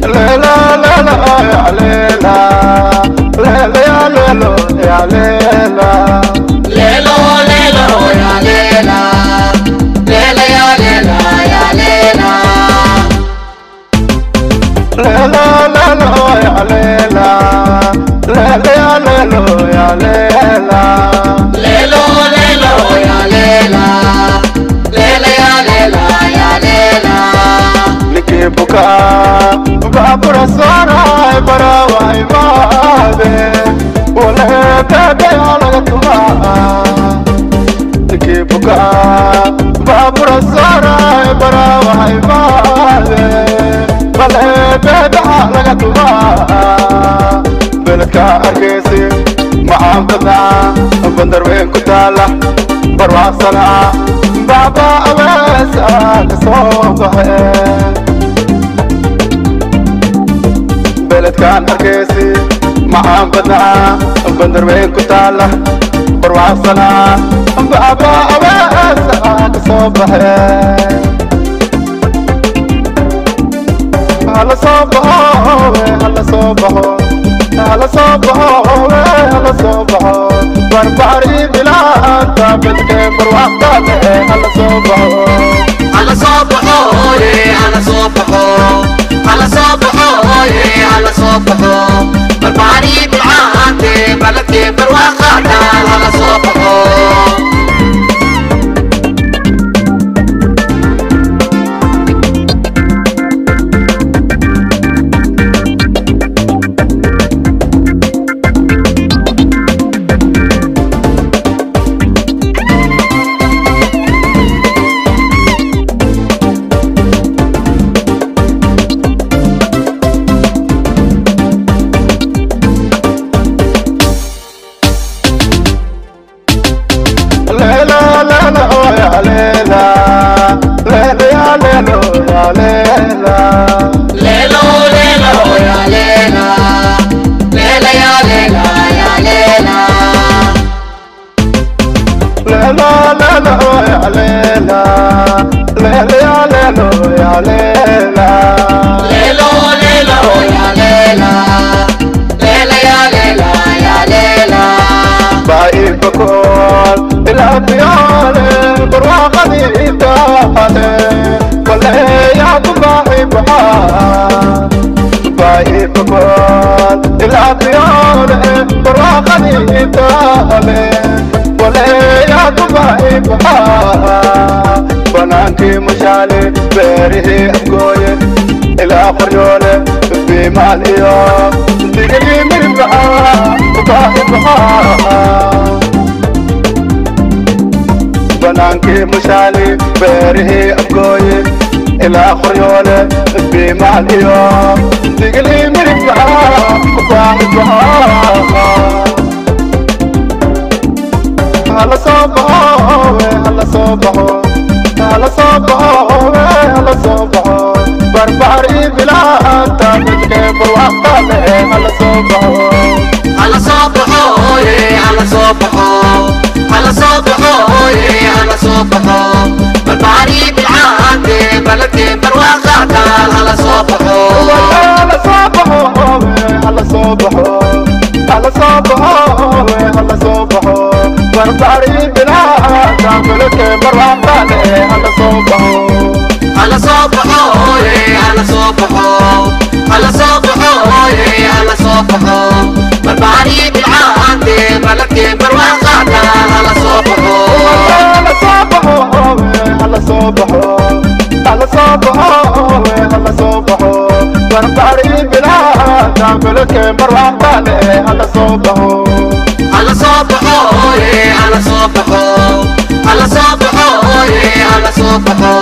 Lela lela ya lela, lela ya lelo ya lela. Lelo lelo ya lela, lela ya lela ya lela. Lela lela ya lela, lela ya lelo ya lela. Lelo lelo ya lela, lela ya lela ya lela. Nikibuka babura sara bara wai babe, wala bebe alaga tuma. Nikibuka babura sara bara wai babe, wala bebe alaga tuma. Beledka arkaysi macaan badnaa, bandar weyn ku taala barwaaqsana, baaba aweesa ka soo baxe. Beledkaan arkaysi macaan badnaa, bandar weyn ku taala barwaaqsana, baaba aweesa ka soo baxe. Hala soo baxo, hala soo baxo, hala soo baxo, hala soo baxo, barbaari bilaanta bedkee barwaaqale, hala soo baxo. Hala soo baxo, hala soo baxo, hala soo baxo, hala soo baxo, barbaari bilcaante baladkee barwaaqada, hala soo baxo. Lela lela ya lela, lela ya lelo ya lela. Lelo lelo ya lela, lela ya lela ya lela. Lela lela ya lela, lela ya lelo ya lela. Lelo lelo ya lela, lela ya lela ya lela. Baibakol ilabiyale barwaaqadii taale, waleyaa ku baahibaxa. Baibakol ilabiyale barwaaqadii taale, waleyaa ku baahibaxa. Banaankii mashaale, beerihii Afgooye ilaa Qoryoole, bimaal iyo digilii mirbaxa ku baahibaxa. Banaankii Mushaali, beerihii Afgooye ilaa Qoryoole, bimaal iyo digilii mirbaxa ku baahibaxa. Hala soo baxo, hala soo baxo, hala soo baxo, hala soo baxo, barbaari bilaanta midkee barwaaqale, hala soo baxo. Hala soo baxo, hala soo baxo, hala soo baxo, hala soo baxo, barbaari bilcaante baladkee barwaaqada, hala soo baxo. Hala soo baxo, hala soo baxo, hala soo baxo, hala soo baxo, barbaari bilaanta midkee barwaaqale, hala soo baxo. Hala soo baxo, hala soo baxo, hala soo baxo, hala soo baxo, barbaari bilcaante baladkee barwaaqada, hala soo baxo. Hala soo baxo, hala soo baxo, hala soo baxo, hala soo baxo, barbaari bilaanta midkee barwaaqale, hala soo baxo. Hala soo baxo, hala soo baxo, hala soo baxo, hala soo baxo,